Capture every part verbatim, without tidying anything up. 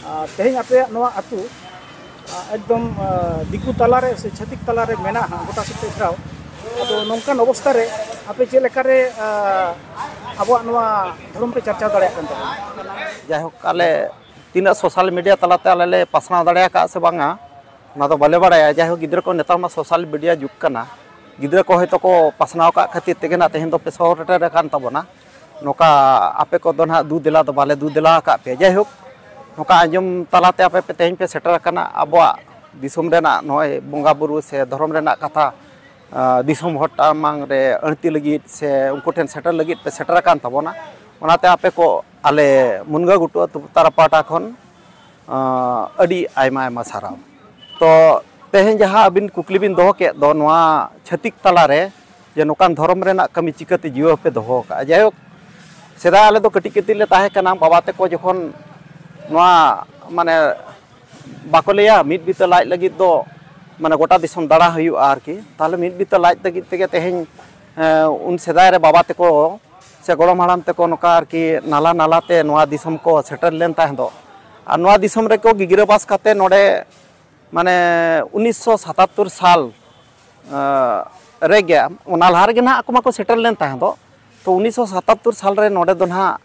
ᱟᱨ ᱛᱮᱦᱮᱧ ᱟᱯᱮᱭᱟᱜ ᱱᱚᱣᱟ ᱟᱹᱛᱩ, ᱟ, ᱮᱠᱫᱚᱢ, ᱟ, ᱫᱤᱠᱩ ᱛᱟᱞᱟᱨᱮ ᱥᱮ ᱪᱷᱟᱹᱛᱤᱠ ᱛᱟᱞᱟᱨᱮ ᱢᱮᱱᱟᱜᱼᱟ ᱦᱟᱸᱜ, ᱜᱚᱴᱟ ᱥᱮᱫ ᱛᱮ ᱜᱷᱮᱨᱟᱣ᱾ ᱟᱫᱚ ᱱᱚᱝᱠᱟᱱ ᱚᱵᱚᱥᱛᱷᱟ ᱨᱮ ᱟᱯᱮ ᱪᱮᱫ ᱞᱮᱠᱟᱨᱮ, ᱟ, ᱟᱵᱚᱣᱟᱜ ᱱᱚᱣᱟ ᱫᱷᱚᱨᱚᱢ ᱯᱮ ᱪᱟᱨᱪᱟᱣ ᱫᱟᱲᱮᱭᱟᱜ ᱠᱟᱱ ᱛᱟᱵᱚᱱᱟ? ᱡᱟᱭᱦᱳᱠ, ᱟᱞᱮ ᱛᱤᱱᱟᱹᱜ ᱥᱳᱥᱟᱞ ᱢᱤᱰᱤᱭᱟ ᱛᱟᱞᱟᱛᱮ ᱟᱞᱮ ᱞᱮ ᱯᱟᱥᱱᱟᱣ ᱫᱟᱲᱮ ᱟᱠᱟᱫᱼᱟ ᱥᱮ ᱵᱟᱝᱟ, ᱚᱱᱟ ᱫᱚ ᱵᱟᱞᱮ ᱵᱟᱲᱟᱭᱟ᱾ ᱡᱟᱭᱦᱳᱠ, ᱜᱤᱫᱽᱨᱟᱹ ᱠᱚ ᱱᱮᱛᱟᱨ ᱢᱟ ᱥᱳᱥᱟᱞ ᱢᱤᱰᱤᱭᱟ ᱡᱩᱜᱽ ᱠᱟᱱᱟ, ᱜᱤᱫᱽᱨᱟᱹ ᱠᱚ ᱦᱚᱭᱛᱳ ᱠᱚ ᱯᱟᱥᱱᱟᱣ ᱟᱠᱟᱫ ᱠᱷᱟᱹᱛᱤᱨ ᱛᱮᱜᱮ ᱱᱟᱜ ᱛᱮᱦᱮᱧ ᱫᱚ ᱯᱮ ᱥᱮᱴᱮᱨ ᱟᱠᱟᱱ ᱛᱟᱵᱚᱱᱟ᱾ ᱱᱚᱝᱠᱟ ᱟᱯᱮ ᱠᱚᱫᱚ ᱱᱟᱦᱟᱜ ᱫᱩ ᱫᱮᱞᱟ ᱫᱚ ᱵᱟᱞᱮ ᱫᱩ ᱫᱮᱞᱟ ᱟᱠᱟᱫ ᱯᱮᱭᱟ᱾ ᱡᱟᱭᱦᱳᱠ, ᱱᱚᱝᱠᱟ ᱟᱸᱡᱚᱢ ᱛᱟᱞᱟᱛᱮ ᱟᱯᱮ ᱯᱮ ᱛᱮᱦᱮᱧ ᱯᱮ ᱥᱮᱴᱮᱨ ᱟᱠᱟᱱᱟ, ᱟᱵᱚᱣᱟᱜ ᱫᱤᱥᱚᱢ ᱨᱮᱱᱟᱜ ᱱᱚᱜᱼᱚᱭ ᱵᱚᱸᱜᱟ ᱵᱩᱨᱩ ᱥᱮ ᱫᱷᱚᱨᱚᱢ ᱨᱮᱱᱟᱜ ᱠᱟᱛᱷᱟ, ᱟ, ᱫᱤᱥᱚᱢ ᱦᱚᱲ ᱥᱟᱢᱟᱝ ᱨᱮ ᱟᱹᱲᱛᱤ ᱞᱟᱹᱜᱤᱫ ᱥᱮ ᱩᱱᱠᱩ ᱴᱷᱮᱱ ᱥᱮᱴᱮᱨ ᱞᱟᱹᱜᱤᱫ ᱯᱮ ᱥᱮᱴᱮᱨ ᱟᱠᱟᱱ ᱛᱟᱵᱚᱱᱟ᱾ ᱚᱱᱟᱛᱮ ᱟᱯᱮ ᱠᱚ ᱟᱞᱮ ᱢᱩᱱᱜᱟᱹ ᱜᱷᱩᱴᱩ ᱟᱹᱛᱩ ᱛᱟᱨᱟ ᱯᱟᱦᱴᱟ ᱠᱷᱚᱱ, ᱟ, ᱟᱹᱰᱤ ᱟᱭᱢᱟ ᱟᱭᱢᱟ ᱥᱟᱨᱦᱟᱣ᱾ ᱛᱚ, ᱛᱮᱦᱮᱧ ᱡᱟᱦᱟᱸ ᱟᱹᱵᱤᱱ ᱠᱩᱠᱞᱤ ᱵᱤᱱ ᱫᱚᱦᱚ ᱠᱮᱫ ᱫᱚ, ᱱᱚᱣᱟ ᱪᱷᱟᱹᱛᱤᱠ ᱛᱟᱞᱟᱨᱮ ᱡᱮ ᱱᱚᱝᱠᱟᱱ ᱫᱷᱚᱨᱚᱢ ᱨᱮᱱᱟᱜ ᱠᱟᱹᱢᱤ ᱪᱤᱠᱟᱹᱛᱮ ᱡᱤᱣᱮᱫ ᱯᱮ ᱫᱚᱦᱚ ᱟᱠᱟᱫᱼᱟ? ᱡᱟᱭᱦᱳᱠ, ᱥᱮᱫᱟᱭ ᱟᱞᱮ ᱫᱚ ᱠᱟᱹᱴᱤᱡ ᱠᱟᱹᱴᱤᱡ ᱞᱮ ᱛᱟᱦᱮᱸ ᱠᱟᱱᱟ, ᱵᱟᱵᱟ ᱛᱟᱠᱚ ᱡᱚᱠᱷᱚᱱ ᱱᱚᱣᱟ, ᱢᱟᱱᱮ, ᱵᱟᱠᱚ ᱞᱟᱹᱭᱟ, ᱢᱤᱫ ᱵᱤᱛᱟᱹ ᱞᱟᱡ ᱞᱟᱹᱜᱤᱫ ᱫᱚ, ᱢᱟᱱᱮ, ᱜᱚᱴᱟ ᱫᱤᱥᱚᱢ ᱫᱟᱬᱟ ᱦᱩᱭᱩᱜᱼᱟ ᱟᱨᱠᱤ᱾ ᱛᱟᱦᱚᱞᱮ ᱢᱤᱫ ᱵᱤᱛᱟᱹ ᱞᱟᱡ ᱞᱟᱹᱜᱤᱫ ᱛᱮᱜᱮ ᱛᱮᱦᱮᱧ, ᱮᱸ, ᱩᱱ ᱥᱮᱫᱟᱭ ᱨᱮ ᱵᱟᱵᱟ ᱛᱟᱠᱚ ᱥᱮ ᱜᱚᱲᱚᱢ ᱦᱟᱲᱟᱢ ᱛᱟᱠᱚ ᱱᱚᱝᱠᱟ ᱟᱨᱠᱤ ᱱᱟᱞᱟ ᱱᱟᱞᱟ ᱛᱮ ᱱᱚᱣᱟ ᱫᱤᱥᱚᱢ ᱠᱚ ᱥᱮᱴᱮᱨ ᱞᱮᱱ ᱛᱟᱦᱮᱸ ᱫᱚ᱾ ᱟᱨ ᱱᱚᱣᱟ ᱫᱤᱥᱚᱢ ᱨᱮᱠᱚ ᱜᱤᱨᱟᱹᱵᱟᱥ ᱠᱟᱛᱮ ᱱᱚᱰᱮ, ᱢᱟᱱᱮ, ᱩᱱᱤᱥᱥᱚ ᱥᱟᱛᱟᱛᱛᱳᱨ ᱥᱟᱞ, ᱮᱸ, ᱨᱮᱜᱮ, ᱚᱱᱟ ᱞᱟᱦᱟ ᱨᱮᱜᱮ ᱱᱟᱦᱟᱜ ᱟᱠᱚ ᱢᱟᱠᱚ ᱥᱮᱴᱮᱨ ᱞᱮᱱ ᱛᱟᱦᱮᱸ ᱫᱚ᱾ ᱛᱚ, ᱩᱱᱤᱥᱥᱚ ᱥᱟᱛᱟᱛᱛᱳᱨ ᱥᱟᱞ ᱨᱮ ᱱᱚᱰᱮ ᱫᱚ ᱱᱟᱦᱟᱜ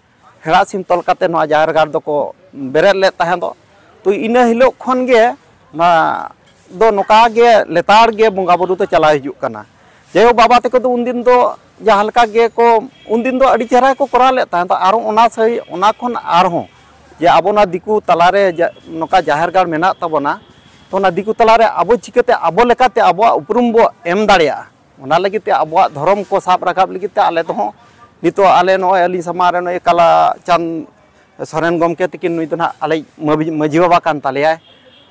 ᱦᱮᱲᱟᱜ ᱥᱤᱢ ᱛᱚᱞ ᱠᱟᱛᱮ ᱱᱚᱣᱟ ᱡᱟᱦᱮᱨ ᱜᱟᱲ ᱫᱚᱠᱚ ᱵᱮᱨᱮᱫ ᱞᱮᱫ ᱛᱟᱦᱮᱸ ᱫᱚ᱾ ᱛᱚ, ᱤᱱᱟᱹ ᱦᱤᱞᱳᱜ ᱠᱷᱚᱱ ᱜᱮ ᱱᱚᱣᱟ ᱫᱚ ᱱᱚᱝᱠᱟ ᱜᱮ ᱞᱮᱛᱟᱲ ᱜᱮ ᱵᱚᱸᱜᱟ ᱵᱩᱨᱩ ᱫᱚ ᱪᱟᱞᱟᱣ ᱦᱤᱡᱩᱜ ᱠᱟᱱᱟ᱾ ᱡᱟᱭᱦᱳᱠ, ᱵᱟᱵᱟ ᱛᱟᱠᱚ ᱫᱚ ᱩᱱᱫᱤᱱ ᱫᱚ ᱡᱟᱦᱟᱸ ᱞᱮᱠᱟ ᱜᱮᱠᱚ, ᱩᱱᱫᱤᱱ ᱫᱚ ᱟᱹᱰᱤ ᱪᱮᱦᱨᱟ ᱜᱮᱠᱚ ᱠᱚᱨᱟᱣ ᱞᱮᱫ ᱛᱟᱦᱮᱸ ᱫᱚ᱾ ᱟᱨᱚ ᱚᱱᱟ ᱥᱟᱹᱦᱤ, ᱚᱱᱟ ᱠᱷᱚᱱ ᱟᱨᱦᱚᱸ ᱡᱮ ᱟᱵᱚ ᱱᱚᱣᱟ ᱫᱤᱠᱩ ᱛᱟᱞᱟᱨᱮ ᱡᱟ-, ᱱᱚᱝᱠᱟ ᱡᱟᱦᱮᱨ ᱜᱟᱲ ᱢᱮᱱᱟᱜ ᱛᱟᱵᱚᱱᱟ, ᱛᱚ, ᱚᱱᱟ ᱫᱤᱠᱩ ᱛᱟᱞᱟᱨᱮ ᱟᱵᱚ ᱪᱤᱠᱟᱹᱛᱮ ᱟᱵᱚ ᱞᱮᱠᱟᱛᱮ ᱟᱵᱚᱣᱟᱜ ᱩᱯᱨᱩᱢ ᱵᱚ ᱮᱢ ᱫᱟᱲᱮᱭᱟᱜᱼᱟ, ᱚᱱᱟ ᱞᱟᱹᱜᱤᱫ ᱛᱮ, ᱟᱵᱚᱣᱟᱜ ᱫᱷᱚᱨᱚᱢ ᱠᱚ ᱥᱟᱵ ᱨᱟᱠᱟᱵ ᱞᱟᱹᱜᱤᱫ ᱛᱮ ᱟᱞᱮ ᱫᱚᱦᱚᱸ ᱱᱤᱛᱚᱜ ᱟᱞᱮ ᱱᱚᱜᱼᱚᱭ ᱟᱹᱞᱤᱧ ᱥᱟᱢᱟᱝ ᱨᱮ ᱱᱩᱭ ᱠᱟᱞᱟ ᱪᱟᱸᱫᱽ ᱥᱚᱨᱮᱱ ᱜᱚᱢᱠᱮ ᱛᱤᱠᱤᱱ, ᱱᱩᱭ ᱫᱚ ᱱᱟᱦᱟᱜ ᱟᱞᱮᱭᱤᱡ ᱢᱟᱹᱵᱷᱤ-, ᱢᱟᱹᱡᱷᱤ ᱵᱟᱵᱟ ᱠᱟᱱ ᱛᱟᱞᱮᱭᱟᱭ,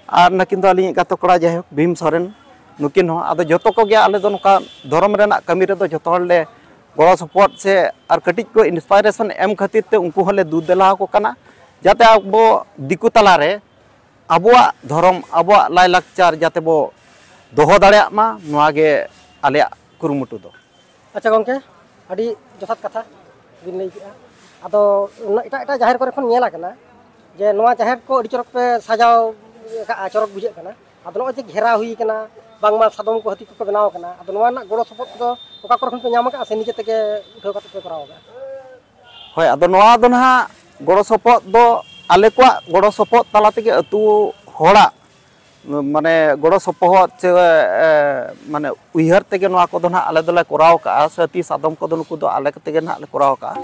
ᱟᱨ ᱱᱟᱹᱠᱤᱱ ᱫᱚ ᱟᱹᱞᱤᱧᱤᱡ ᱜᱟᱛᱮ ᱠᱚᱲᱟ, ᱡᱟᱭᱦᱳᱠ, ᱵᱷᱤᱢ ᱥᱚᱨᱮᱱ, ᱱᱩᱠᱤᱱ ᱦᱚᱸ᱾ ᱟᱫᱚ ᱡᱚᱛᱚ ᱠᱚᱜᱮ ᱟᱞᱮ ᱫᱚ ᱱᱚᱝᱠᱟ ᱫᱷᱚᱨᱚᱢ ᱨᱮᱱᱟᱜ ᱠᱟᱹᱢᱤ ᱨᱮᱫᱚ ᱡᱚᱛᱚ ᱦᱚᱲ ᱞᱮ ᱜᱚᱲᱚ ᱥᱚᱯᱚᱦᱚᱫ ᱥᱮ ᱟᱨ ᱠᱟᱹᱴᱤᱡ ᱠᱚ inspiration ᱮᱢ ᱠᱷᱟᱹᱛᱤᱨ ᱛᱮ ᱩᱱᱠᱩ ᱦᱚᱸᱞᱮ ᱫᱩ ᱫᱮᱞᱟ ᱟᱠᱚ ᱠᱟᱱᱟ, ᱡᱟᱛᱮ ᱟᱵᱚ ᱫᱤᱠᱩ ᱛᱟᱞᱟᱨᱮ ᱟᱵᱚᱣᱟᱜ ᱫᱷᱚᱨᱚᱢ, ᱟᱵᱚᱣᱟᱜ ᱞᱟᱭᱼᱞᱟᱠᱪᱟᱨ ᱡᱟᱛᱮ ᱵᱚ ᱫᱚᱦᱚ ᱫᱟᱲᱮᱭᱟᱜ ᱢᱟ, ᱱᱚᱣᱟ ᱜᱮ ᱟᱞᱮᱭᱟᱜ ᱠᱩᱨᱩᱢᱩᱴᱩ ᱫᱚ᱾ ᱟᱪᱪᱷᱟ ᱜᱚᱢᱠᱮ, ᱟᱹᱰᱤ ᱡᱚᱛᱷᱟᱛ ᱠᱟᱛᱷᱟ ᱵᱤᱱ ᱞᱟᱹᱭ ᱠᱮᱫᱼᱟ᱾ ᱟᱫᱚ ᱮᱴᱟᱜ ᱮᱴᱟᱜ ᱡᱟᱦᱮᱨ ᱠᱚᱨᱮ ᱠᱷᱚᱱ ᱧᱮᱞ ᱟᱠᱟᱱᱟ, ᱡᱮ ᱱᱚᱣᱟ ᱡᱟᱦᱮᱨ ᱠᱚ ᱟᱹᱰᱤ ᱪᱚᱨᱚᱠ ᱯᱮ ᱥᱟᱡᱟᱣ ᱟᱠᱟᱫᱼᱟ, ᱪᱚᱨᱚᱠ ᱵᱩᱡᱷᱟᱹᱜ ᱠᱟᱱᱟ, ᱟᱫᱚ ᱱᱚᱜᱼᱚᱭ ᱡᱮ ᱜᱷᱮᱨᱟᱣ ᱦᱩᱭ ᱠᱟᱱᱟ, ᱵᱟᱝᱢᱟ ᱥᱟᱫᱚᱢ ᱠᱚ ᱦᱟᱹᱛᱤ ᱠᱚᱠᱚ ᱵᱮᱱᱟᱣ ᱟᱠᱟᱱᱟ, ᱟᱫᱚ ᱱᱚᱣᱟ ᱨᱮᱱᱟᱜ ᱜᱚᱲᱚ ᱥᱚᱯᱚᱦᱚᱫ ᱠᱚᱫᱚ ᱚᱠᱟ ᱠᱚᱨᱮ ᱠᱷᱚᱱ ᱯᱮ ᱧᱟᱢ ᱟᱠᱟᱫᱼᱟ ᱥᱮ ᱱᱤᱡᱮ ᱛᱮᱜᱮ ᱩᱴᱷᱟᱹᱣ ᱠᱟᱛᱮ ᱯᱮ ᱠᱚᱨᱟᱣ ᱟᱠᱟᱫᱼᱟ? ᱦᱳᱭ, ᱟᱫᱚ ᱱᱚᱣᱟ ᱫᱚ ᱱᱟᱦᱟᱜ ᱜᱚᱲᱚ ᱥᱚᱯᱚᱦᱚᱫ ᱫᱚ ᱟᱞᱮ ᱠᱚᱣᱟᱜ ᱜᱚᱲᱚ ᱥᱚᱯᱚᱦᱚᱫ ᱛᱟᱞᱟ ᱛᱮᱜᱮ ᱟᱹᱛᱩ ᱦᱚᱲᱟᱜ ᱢᱟᱱᱮ ᱜᱚᱲᱚ ᱥᱚᱯᱚᱦᱚᱫ ᱥᱮ ᱮ, ᱢᱟᱱᱮ ᱩᱭᱦᱟᱹᱨ ᱛᱮᱜᱮ ᱱᱚᱣᱟ ᱠᱚᱫᱚ ᱱᱟᱦᱟᱜ ᱟᱞᱮ ᱫᱚᱞᱮ ᱠᱚᱨᱟᱣ ᱠᱟᱜᱼᱟ, ᱥᱮ ᱦᱟᱹᱛᱤ ᱥᱟᱫᱚᱢ ᱠᱚᱫᱚ ᱱᱩᱠᱩ ᱫᱚ ᱟᱞᱮ ᱛᱮᱜᱮ ᱱᱟᱦᱟᱜ ᱞᱮ ᱠᱚᱨᱟᱣ ᱠᱟᱜᱼᱟ᱾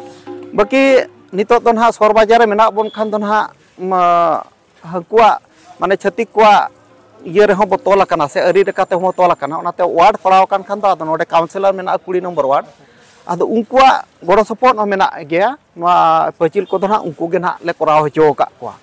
ᱵᱟᱹᱠᱤ ᱱᱤᱛᱚᱜ ᱫᱚ ᱱᱟᱦᱟᱜ ᱥᱚᱦᱚᱨ ᱵᱟᱡᱟᱨ ᱨᱮ ᱢᱮᱱᱟᱜ ᱵᱚᱱ ᱠᱷᱟᱱ ᱫᱚ ᱱᱟᱦᱟᱜ ᱢᱟ, ᱦᱟᱹᱱᱠᱩᱣᱟᱜ ᱢᱟᱱᱮ ᱪᱷᱟᱹᱛᱤᱠ ᱠᱚᱣᱟᱜ ᱤᱭᱟᱹ ᱨᱮᱦᱚᱸ ᱵᱚ ᱛᱚᱞ ᱟᱠᱟᱱᱟ ᱥᱮ ᱟᱹᱨᱤ ᱞᱮᱠᱟ ᱛᱮᱦᱚᱸ ᱵᱚ ᱛᱚᱞ ᱟᱠᱟᱱᱟ᱾ ᱚᱱᱟᱛᱮ ᱣᱟᱨᱰ ᱯᱟᱲᱟᱣ ᱟᱠᱟᱱ ᱠᱷᱟᱱ ᱫᱚ ᱟᱫᱚ ᱱᱚᱰᱮ ᱠᱟᱣᱩᱱᱥᱤᱞᱚᱨ ᱢᱮᱱᱟᱜᱼᱟ ᱠᱩᱲᱤ ᱱᱚᱢᱵᱚᱨ ᱣᱟᱨᱰ, ᱟᱫᱚ ᱩᱱᱠᱩᱣᱟᱜ ᱜᱚᱲᱚ ᱥᱚᱯᱚᱦᱚᱫ ᱦᱚᱸ ᱢᱮᱱᱟᱜ ᱜᱮᱭᱟ᱾ ᱱᱚᱣᱟ ᱯᱟᱹᱪᱤᱞ ᱠᱚᱫᱚ ᱱᱟᱦᱟᱜ ᱩᱱᱠᱩ ᱜᱮ ᱱᱟᱦᱟᱜ ᱞᱮ ᱠᱚᱨᱟᱣ ᱦᱚᱪᱚ ᱟᱠᱟᱫ ᱠᱚᱣᱟ᱾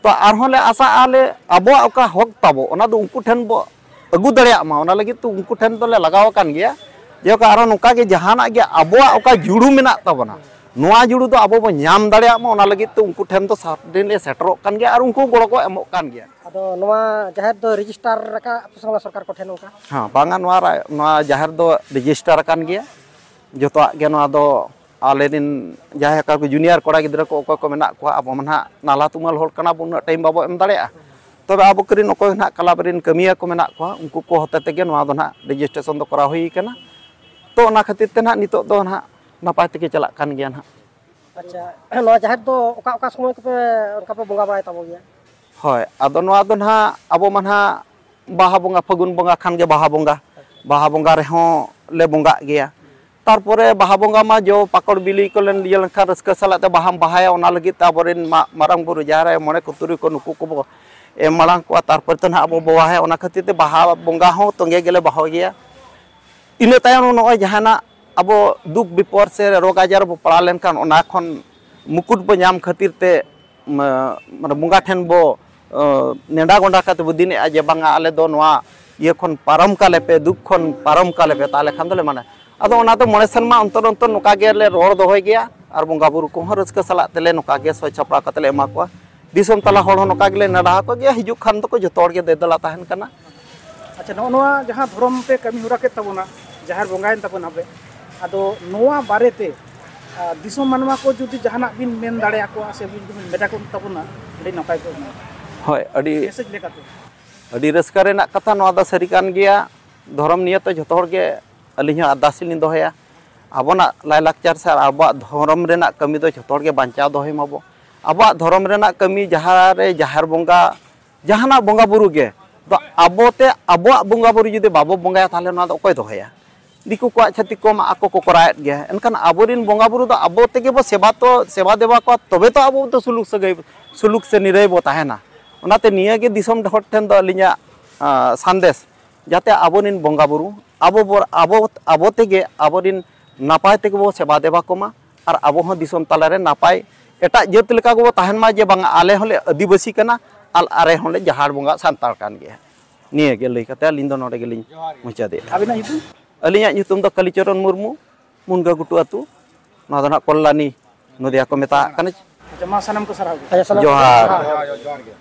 ᱛᱚ ᱟᱨᱦᱚᱸ ᱞᱮ ᱟᱥᱟᱜᱼᱟ ᱞᱮ ᱟᱵᱚᱣᱟᱜ ᱚᱠᱟ ᱦᱚᱠ ᱛᱟᱵᱚ ᱚᱱᱟ ᱫᱚ ᱩᱱᱠᱩ ᱴᱷᱮᱱ ᱵᱚ ᱟᱹᱜᱩ ᱫᱟᱲᱮᱭᱟᱜ ᱢᱟ, ᱚᱱᱟ ᱞᱟᱹᱜᱤᱫ ᱛᱮ ᱩᱱᱠᱩ ᱴᱷᱮᱱ ᱫᱚᱞᱮ ᱞᱟᱜᱟᱣ ᱟᱠᱟᱱ ᱜᱮᱭᱟ᱾ ᱡᱮᱞᱮᱠᱟ ᱟᱨᱦᱚᱸ ᱱᱚᱝᱠᱟ ᱜᱮ ᱡᱟᱦᱟᱱᱟᱜ ᱜᱮ ᱟᱵᱚᱣᱟᱜ ᱚᱠᱟ ᱡᱩᱲᱩ ᱢᱮᱱᱟᱜ ᱛᱟᱵᱚᱱᱟ, ᱱᱚᱣᱟ ᱡᱩᱲᱩ ᱫᱚ ᱟᱵᱚ ᱵᱚ ᱧᱟᱢ ᱫᱟᱲᱮᱭᱟᱜ ᱢᱟ, ᱚᱱᱟ ᱞᱟᱹᱜᱤᱫ ᱛᱮ ᱩᱱᱠᱩ ᱴᱷᱮᱱ ᱫᱚ ᱥᱟᱨᱫᱤᱱ ᱞᱮ ᱥᱮᱴᱮᱨᱚᱜ ᱠᱟᱱ ᱜᱮᱭᱟ ᱟᱨ ᱩᱱᱠᱩ ᱜᱚᱲᱚ ᱠᱚ ᱮᱢᱚᱜ ᱠᱟᱱ ᱜᱮᱭᱟ᱾ ᱟᱫᱚ ᱱᱚᱣᱟ ᱡᱟᱦᱮᱨ ᱫᱚ ᱨᱮᱡᱤᱥᱴᱟᱨ ᱨᱟᱠᱟᱵ ᱟᱯᱮ ᱥᱮ ᱵᱟᱝᱟ ᱥᱚᱨᱠᱟᱨ ᱠᱚᱴᱷᱮᱱ ᱚᱱᱠᱟ? ᱦᱮᱸ, ᱵᱟᱝᱟ, ᱱᱚᱣᱟ ᱨᱟ- ᱱᱚᱣᱟ ᱡᱟᱦᱮᱨ ᱫᱚ ᱨᱮᱡᱤᱥᱴᱟᱨ ᱟᱠᱟᱱ ᱜᱮᱭᱟ᱾ ᱡᱚᱛᱚᱣᱟᱜ ᱜᱮ ᱱᱚᱣᱟ ᱫᱚ ᱟᱞᱮ ᱨᱮᱱ ᱡᱟᱦᱟᱸᱭ ᱚᱠᱟ ᱠᱚ ᱡᱩᱱᱤᱭᱟᱨ ᱠᱚᱲᱟ ᱜᱤᱫᱽᱨᱟᱹ ᱠᱚ ᱚᱠᱚᱭ ᱠᱚ ᱢᱮᱱᱟᱜ ᱠᱚᱣᱟ, ᱟᱵᱚ ᱢᱟ ᱱᱟᱦᱟᱜ ᱱᱟᱞᱦᱟ ᱛᱩᱢᱟᱹᱞ ᱦᱚᱲ ᱠᱟᱱᱟ ᱵᱚᱱ, ᱩᱱᱟᱹᱜ ᱴᱟᱭᱤᱢ ᱵᱟᱵᱚ ᱮᱢ ᱫᱟᱲᱮᱭᱟᱜᱼᱟ᱾ ᱛᱚᱵᱮ ᱟᱵᱚ ᱠᱚᱨᱮᱱ ᱚᱠᱚᱭ ᱱᱟᱦᱟᱜ ᱠᱞᱟᱵᱽ ᱨᱮᱱ ᱠᱟᱹᱢᱤᱭᱟᱹ ᱠᱚ ᱢᱮᱱᱟᱜ ᱠᱚᱣᱟ, ᱩᱱᱠᱩ ᱠᱚ ᱦᱚᱛᱮ ᱛᱮᱜᱮ ᱱᱚᱣᱟ ᱫᱚ ᱱᱟᱦᱟᱜ ᱨᱮᱡᱤᱥᱴᱨᱮᱥᱚᱱ ᱫᱚ ᱠᱚᱨᱟᱣ ᱦᱩᱭ ᱠᱟᱱᱟ᱾ ᱛᱚ ᱚᱱᱟ ᱠᱷᱟᱹᱛᱤᱨ ᱛᱮ ᱱᱟᱦᱟᱜ ᱱᱤᱛᱚᱜ ᱫᱚ ᱱᱟᱦᱟᱜ ᱱᱟᱯᱟᱭ ᱛᱮᱜᱮ ᱪᱟᱞᱟᱜ ᱠᱟᱱ ᱜᱮᱭᱟ ᱱᱟᱦᱟᱜ᱾ ᱟᱪᱪᱷᱟ, ᱱᱚᱣᱟ ᱡᱟᱦᱮᱨ ᱫᱚ ᱚᱠᱟ ᱚᱠᱟ ᱥᱚᱢᱚᱭ ᱠᱚᱯᱮ ᱚᱱᱠᱟ ᱯᱮ ᱵᱚᱸᱜᱟ ᱵᱟᱲᱟᱭ ᱛᱟᱵᱚ ᱜᱮᱭᱟ? ᱦᱳᱭ, ᱟᱫᱚ ᱱᱚᱣᱟ ᱫᱚ ᱱᱟᱦᱟᱜ ᱟᱵᱚ ᱢᱟ ᱱᱟᱦᱟᱜ ᱵᱟᱦᱟ ᱵᱚᱸᱜᱟ, ᱯᱷᱟᱹᱜᱩᱱ ᱵᱚᱸᱜᱟ ᱠᱷᱟᱱ ᱜᱮ ᱵᱟᱦᱟ ᱵᱚᱸᱜᱟ, ᱵᱟᱦᱟ ᱵᱚᱸᱜᱟ ᱨᱮᱦᱚᱸ ᱞᱮ ᱵᱚᱸᱜᱟᱜ ᱜᱮᱭᱟ᱾ ᱛᱟᱨᱯᱚᱨᱮ ᱵᱟᱦᱟ ᱵᱚᱸᱜᱟ ᱢᱟ ᱡᱚ ᱯᱟᱠᱚᱲ ᱵᱤᱞᱤ ᱠᱚ ᱞᱮᱱ ᱤᱭᱟᱹ ᱞᱮᱱᱠᱷᱟᱱ ᱨᱟᱹᱥᱠᱟᱹ ᱥᱟᱞᱟᱜ ᱛᱮ ᱵᱟᱦᱟᱢ ᱵᱟᱦᱟᱭᱟ, ᱚᱱᱟ ᱞᱟᱹᱜᱤᱫ ᱛᱮ ᱟᱵᱚᱨᱮᱱ ᱢᱟ-, ᱢᱟᱨᱟᱝ ᱵᱩᱨᱩ ᱡᱟᱦᱮᱨ ᱟᱭᱳ ᱢᱚᱬᱮ ᱠᱚ ᱛᱩᱨᱩᱭ ᱠᱚ ᱱᱩᱠᱩ ᱠᱚᱵᱚ ᱮᱢ ᱢᱟᱲᱟᱝ ᱠᱚᱣᱟ, ᱛᱟᱨᱯᱚᱨᱮ ᱛᱮ ᱱᱟᱦᱟᱜ ᱟᱵᱚ ᱵᱚᱸᱜᱟᱭᱟ᱾ ᱚᱱᱟ ᱠᱷᱟᱹᱛᱤᱨ ᱛᱮ ᱵᱟᱦᱟ ᱵᱚᱸᱜᱟ ᱦᱚᱸ ᱛᱚᱸᱜᱮ ᱜᱮᱞᱮ ᱵᱟᱦᱟᱭ ᱜᱮᱭᱟ᱾ ᱤᱱᱟᱹ ᱛᱟᱭᱚᱢ ᱱᱚᱜᱼᱚᱭ ᱡᱟᱦᱟᱱᱟᱜ ᱟᱵᱚ ᱫᱩᱠ ᱵᱤᱯᱚᱫ ᱥᱮ ᱨᱳᱜᱽ ᱟᱡᱟᱨ ᱵᱚ ᱯᱟᱲᱟᱣ ᱞᱮᱱᱠᱷᱟᱱ ᱚᱱᱟ ᱠᱷᱚᱱ ᱢᱩᱠᱩᱴ ᱵᱚ ᱧᱟᱢ ᱠᱷᱟᱹᱛᱤᱨ ᱛᱮ ᱢᱟ-, ᱢᱟᱱᱮ ᱵᱚᱸᱜᱟ ᱴᱷᱮᱱ ᱵᱚ ᱱᱮᱰᱟ ᱜᱚᱸᱰᱟ ᱠᱟᱛᱮ ᱵᱚ ᱫᱤᱱᱮᱜᱼᱟ ᱡᱮ ᱵᱟᱝᱟ ᱟᱞᱮ ᱫᱚ ᱱᱚᱣᱟ ᱤᱭᱟᱹ ᱠᱷᱚᱱ ᱯᱟᱨᱚᱢ ᱠᱟᱞᱮ ᱯᱮ, ᱫᱩᱠ ᱠᱷᱚᱱ ᱯᱟᱨᱚᱢ ᱠᱟᱞᱮ ᱯᱮ, ᱛᱟᱦᱚᱞᱮ ᱠᱷᱟᱱ ᱫᱚᱞᱮ ᱢᱟᱱᱟ᱾ ᱟᱫᱚ ᱚᱱᱟ ᱫᱚ ᱢᱚᱬᱮ ᱥᱮᱨᱢᱟ ᱚᱱᱛᱚᱨ ᱚᱱᱛᱚᱨ ᱱᱚᱝᱠᱟ ᱜᱮᱞᱮ ᱨᱚᱲ ᱫᱚᱦᱚᱭ ᱜᱮᱭᱟ ᱟᱨ ᱵᱚᱸᱜᱟ ᱵᱩᱨᱩ ᱠᱚᱦᱚᱸ ᱨᱟᱹᱥᱠᱟᱹ ᱥᱟᱞᱟᱜ ᱛᱮᱞᱮ ᱱᱚᱝᱠᱟ ᱜᱮ ᱥᱟᱹᱛ ᱥᱟᱯᱲᱟᱣ ᱠᱟᱛᱮ ᱞᱮ ᱮᱢᱟ ᱠᱚᱣᱟ᱾ ᱫᱤᱥᱚᱢ ᱛᱟᱞᱟ ᱦᱚᱲ ᱦᱚᱸ ᱱᱚᱝᱠᱟ ᱜᱮᱞᱮ ᱱᱮᱰᱟ ᱟᱠᱚ ᱜᱮᱭᱟ, ᱦᱤᱡᱩᱜ ᱠᱷᱟᱱ ᱫᱚᱠᱚ ᱡᱚᱛᱚ ᱦᱚᱲ ᱜᱮ ᱫᱮ ᱫᱮᱞᱟ ᱛᱟᱦᱮᱱ ᱠᱟᱱᱟ᱾ ᱟᱪᱪᱷᱟ, ᱱᱚᱜᱼᱚ ᱱᱚᱣᱟ ᱡᱟᱦᱟᱸ ᱫᱷᱚᱨᱚᱢ ᱯᱮ ᱠᱟᱹᱢᱤ ᱦᱚᱨᱟ ᱠᱮᱫ ᱛᱟᱵᱚᱱᱟ, ᱡᱟᱦᱮᱨ ᱵᱚᱸᱜᱟᱭᱮᱱ ᱛᱟᱵᱚᱱᱟ ᱯᱮ, ᱟᱫᱚ ᱱᱚᱣᱟ ᱵᱟᱨᱮᱛᱮ ᱟᱨ ᱫᱤᱥᱚᱢ ᱢᱟᱱᱣᱟ ᱠᱚ ᱡᱩᱫᱤ ᱡᱟᱦᱟᱱᱟᱜ ᱵᱤᱱ ᱢᱮᱱ ᱫᱟᱲᱮᱭᱟᱠᱚᱣᱟ ᱥᱮ ᱵᱤᱱ ᱢᱮᱛᱟ ᱠᱚ ᱛᱟᱵᱚᱱᱟ, ᱟᱹᱰᱤ ᱱᱟᱯᱟᱭ ᱠᱚᱜᱼᱟ᱾ ᱦᱳᱭ, ᱟᱹᱰᱤ ᱢᱮᱥᱮᱡᱽ ᱞᱮᱠᱟᱛᱮ᱾ ᱟᱹᱰᱤ ᱨᱟᱹᱥᱠᱟᱹ ᱨᱮᱱᱟᱜ ᱠᱟᱛᱷᱟ ᱱᱚᱣᱟ ᱫᱚ ᱥᱟᱹᱨᱤ ᱠᱟᱱ ᱜᱮᱭᱟ᱾ ᱫᱷᱚᱨᱚᱢ ᱱᱤᱭᱮ ᱛᱮ ᱡᱷᱚᱛᱚ ᱦᱚᱲ ᱜᱮ ᱟᱹᱞᱤᱧ ᱦᱚᱸ ᱟᱨᱫᱟᱥ ᱞᱤᱧ ᱫᱚᱦᱚᱭᱟ, ᱟᱵᱚᱱᱟᱜ ᱞᱟᱭᱼᱞᱟᱠᱪᱟᱨ ᱥᱮ ᱟᱵᱚᱣᱟᱜ ᱫᱷᱚᱨᱚᱢ ᱨᱮᱱᱟᱜ ᱠᱟᱹᱢᱤ ᱫᱚ ᱡᱷᱚᱛᱚ ᱦᱚᱲ ᱜᱮ ᱵᱟᱧᱪᱟᱣ ᱫᱚᱦᱚᱭ ᱢᱟᱵᱚ᱾ ᱟᱵᱚᱣᱟᱜ ᱫᱷᱚᱨᱚᱢ ᱨᱮᱱᱟᱜ ᱠᱟᱹᱢᱤ ᱡᱟᱦᱟᱸ ᱨᱮ ᱡᱟᱦᱮᱨ ᱵᱚᱸᱜᱟ, ᱡᱟᱦᱟᱱᱟᱜ ᱵᱚᱸᱜᱟ ᱵᱩᱨᱩ ᱜᱮ, ᱫᱚ ᱟᱵᱚᱛᱮ ᱟᱵᱚᱣᱟᱜ ᱵᱚᱸᱜᱟ ᱵᱩᱨᱩ ᱡᱩᱫᱤ ᱵᱟᱵᱚ ᱵᱚᱸᱜᱟᱭᱟ, ᱛᱟᱦᱚᱞᱮ ᱱᱚᱣᱟ ᱫᱚ ᱚᱠᱚᱭ ᱫᱚᱦᱚᱭᱟ? ᱫᱤᱠᱩ ᱠᱚᱣᱟᱜ, ᱪᱷᱟᱹᱛᱤᱠ ᱠᱚᱢᱟ ᱟᱠᱚ ᱠᱚ ᱠᱚᱨᱟᱣᱮᱫ ᱜᱮᱭᱟ, ᱮᱱᱠᱷᱟᱱ ᱟᱵᱚᱨᱮᱱ ᱵᱚᱸᱜᱟ ᱵᱩᱨᱩ ᱫᱚ ᱟᱵᱚ ᱛᱮᱜᱮ ᱵᱚ ᱥᱮᱵᱟ ᱛᱚ, ᱥᱮᱵᱟ ᱫᱮᱵᱟ ᱠᱚᱣᱟ, ᱛᱚᱵᱮ ᱛᱚ ᱟᱵᱚ ᱫᱚ ᱥᱩᱞᱩᱠ ᱥᱟᱹᱜᱟᱹᱭ, ᱥᱩᱞᱩᱠ ᱥᱮ ᱱᱤᱨᱟᱹᱭ ᱵᱚ ᱛᱟᱦᱮᱱᱟ᱾ ᱚᱱᱟᱛᱮ ᱱᱤᱭᱟᱹ ᱜᱮ ᱫᱤᱥᱚᱢ ᱦᱚᱲ ᱴᱷᱮᱱ ᱫᱚ ᱟᱹᱞᱤᱧᱟᱜ, ᱟᱸ, ᱥᱟᱸᱫᱮᱥ, ᱡᱟᱛᱮ ᱟᱵᱚᱨᱮᱱ ᱵᱚᱸᱜᱟ ᱵᱩᱨᱩ ᱟᱵᱚ ᱵᱚ, ᱟᱵᱚ, ᱟᱵᱚ ᱛᱮᱜᱮ ᱟᱵᱚᱨᱮᱱ ᱱᱟᱯᱟᱭ ᱛᱮᱜᱮ ᱵᱚ ᱥᱮᱵᱟ ᱫᱮᱵᱟ ᱠᱚᱢᱟ, ᱟᱨ ᱟᱵᱚ ᱦᱚᱸ ᱫᱤᱥᱚᱢ ᱛᱟᱞᱟᱨᱮ ᱱᱟᱯᱟᱭ ᱮᱴᱟᱜ ᱡᱟᱹᱛ ᱞᱮᱠᱟ ᱜᱮᱵᱚ ᱛᱟᱦᱮᱱ ᱢᱟ, ᱡᱮ ᱵᱟᱝᱟ ᱟᱞᱮ ᱦᱚᱸᱞᱮ ᱟᱹᱫᱤᱵᱟᱹᱥᱤ ᱠᱟᱱᱟ ᱟᱨ ᱟᱞᱮ ᱦᱚᱸᱞᱮ ᱡᱟᱦᱟᱲ ᱵᱚᱸᱜᱟ ᱥᱟᱱᱛᱟᱲ ᱠᱟᱱ ᱜᱮᱭᱟ᱾ ᱱᱤᱭᱟᱹ ᱜᱮ ᱞᱟᱹᱭ ᱠᱟᱛᱮ ᱟᱹᱞᱤᱧ ᱫᱚ ᱱᱚᱰᱮ ᱜᱮᱞᱤᱧ ᱢᱩᱪᱟᱹᱫᱮᱜᱼᱟ᱾ ᱟᱹᱵᱤᱱᱟᱜ ᱧᱩᱛᱩᱢ? ᱟᱹᱞᱤᱧᱟᱜ ᱧᱩᱛᱩᱢ ᱫᱚ ᱠᱟᱞᱤᱪᱚᱨᱚᱱ ᱢᱩᱨᱢᱩ, ᱢᱩᱱᱜᱟᱹ ᱜᱷᱩᱴᱩ ᱟᱹᱛᱩ, ᱱᱚᱣᱟ ᱫᱚ ᱱᱟᱦᱟᱜ ᱠᱚᱞᱞᱟᱱᱤ ᱱᱚᱫᱤᱭᱟ ᱠᱚ ᱢᱮᱛᱟᱜ ᱠᱟᱱᱟ᱾ ᱟᱪᱪᱷᱟ, ᱢᱟ ᱥᱟᱱᱟᱢ ᱠᱚ ᱥᱟᱨᱦᱟᱣ ᱜᱮ᱾ ᱟᱪᱪᱷᱟ, ᱥᱟᱱᱟᱢ ᱡᱚᱦᱟᱨ᱾ ᱦᱳᱭ, ᱦᱳᱭ, ᱡᱚᱦᱟᱨ ᱜᱮ᱾